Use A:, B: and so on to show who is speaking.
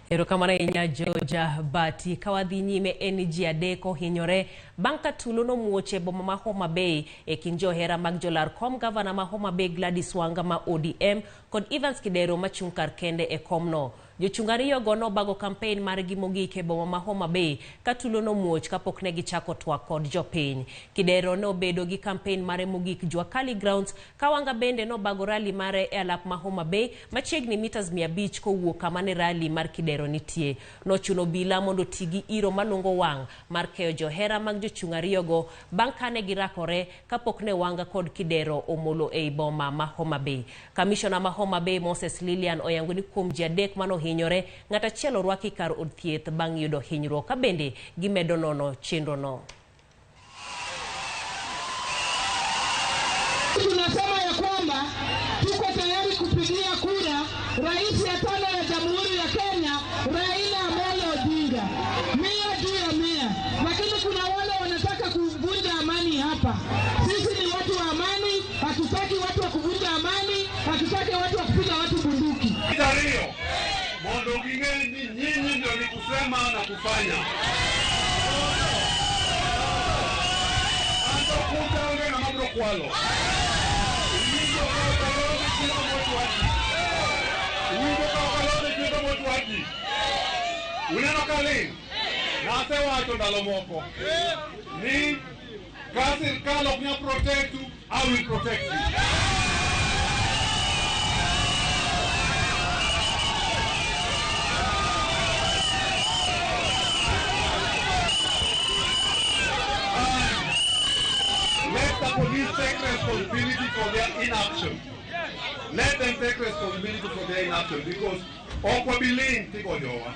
A: Erokamano ahinya Georgia Bati. Ka wadhi nyime en ni ji adek ohinyore bang' ka tulo nomuoch e boma ma Homa Bay e kind johera mag jolar kom gavana ma Homa Bay Gladys Wanga ma ODM kod Evans Kidero machung' kar kende e komno. Jochung' ariyogo nobago kampen margi mogik e boma ma Homa Bay ka tulo nomuoch kapok ne gichako twak kod jopiny. Kidero ne obedo gi kampen mare mogik Jua Kali Grounds ka Wanga bende nobago rali mare e alap ma Homa Bay machiegni mitas 500 kowuok kama ne rali mar Kidero nitie. Nochuno obila mondo oti gi iro malungo wang' mar keyo johera mag jochung' ariyogo bang' kane girakore kapok ne Wanga kod Kidero omolo ei boma ma Homa Bay. Kamishona ma Homa Bay Moses Lilian oyango ni kuom ji adek manohinyore, ng'at achiel orwaki kar od thieth bang' yudo hinyruok ka bende gimedo nono chenrono.
B: Tunasema ya kwamba tuko tayari kupigia kura rais ya tano ya Jamhuri ya Kenya, Raila Amolo Odinga, 100 juu ya 100. Lakini kuna wale wanataka kuvunja amani hapa. Sisi ni watu wa amani, hatutaki watu wa kuvunja amani, hatutaki watu wa kupiga watu bunduki.
C: Ariyo, mondo ging'e ni nyinyi ndio ni kusema na kufanya. Anto kuta onge ng'ama biro kwalo. Iwinjo ka ok alode chiemo motwaki. Iwinjo ka ok alode chiemo motwaki. Uneno ka ling'? Nasewacho ndalo moko ni ka sirkal ok nyal protect you, I will protect you. Let the police take responsibility for their inaction. Let them take responsibility for their inaction because ok wabi ling' tigoyowa.